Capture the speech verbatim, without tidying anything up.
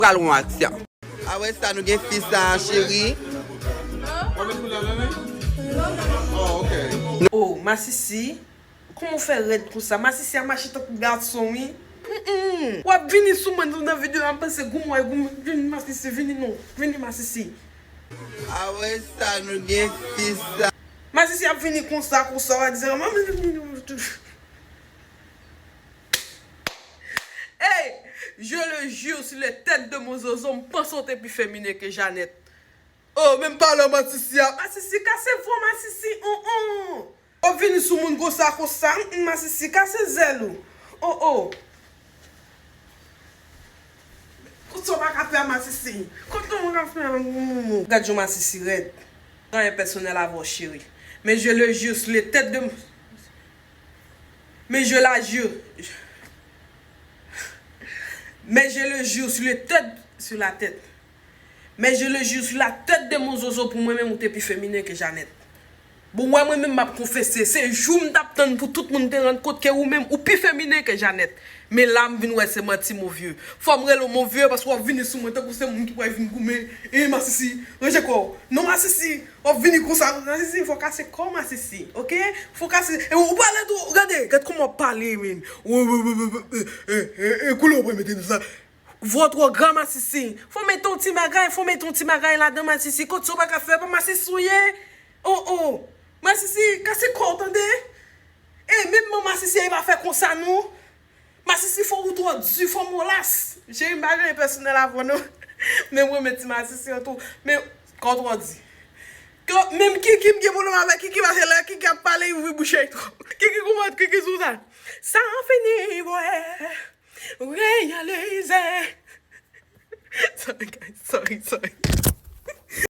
Pral wè aksyon. Apre sa, nou gen fi sa, cheri. Oh, ok. Oh, Masisi, kòman w fè rèd konsa? Masisi a mache tankou gason, wi. Mm-mm. W ap vini sou mwen nan videyo a, m panse goumen, goumen. Vini, Masisi, vini non. Vini, Masisi. Apre sa, nou gen fi sa. Masisi ap vini konsa, konsa, w a di, "Manman, vini, vini, vini." Hey, je le jure sur les têtes de mon zozo, m panse w te pi feminen ke Janet. Oh, menm palè Masisi a. Masisi, kase vo Masisi, on, on. W ap vini sou moun konsa, konsa, mm, Masisi, kase zèl ou. Oh, oh. Kote w pa ka fè a Masisi? Kote w pa ka fè a, mm, mm. Gad jan Masisi rèd. Anyen pèsonèl avè w, cheri. Men je le jure sur les têtes de, men je la jure. Men je le jure sur les têtes, sur la tête. Men je le jure sur la tête de mon zozo, pou mwen menm ou te pi feminen ke Janet. Bon, wè mwen menm m ap konfese, se jou m t ap tann pou tout moun te rann kont ke ou menm ou pi feminen ke Janet. Men la m vin wè se manti, mon vieux. Fò m rele w mon vieux paske w ap vini sou mwen tankou se moun ki pral vin goumen. E Masisi, ranje kò w. Non, Masisi, w ap vini konsa. Masisi, fò kase kò w, Masisi, ok? Fò kase, e ou pale tou, gade, gad kòman w ap pale, men. Wi, wi, wi, wi, wi, e, e, e, e, koulè w pral mete nan sa. Vwa w twò gra, Masisi. Fò mete yon ti bagay, fò mete yon ti bagay ladan, Masisi. Kote sa w pa ka fè, pa Masisi ou ye. Oh, oh. Masisi, kase kò w, tande? E, menm manman Masisi a, e pa fè konsa, non. Masisi, fò ou twò di, fò molas. Cheri, m pa gen pèsonèl avè w, non. Men mwen, men ti Masisi an tou. Men, kò w twò di. Kò, menm Kiki, m gen pwoblèm avè Kiki, paske lè Kiki ap pale, li ouvri bouch li twòp. Kiki, kòman Kiki sou sa? Sa fini, bwè. Reyalize. Sorry, guys. Sorry, sorry.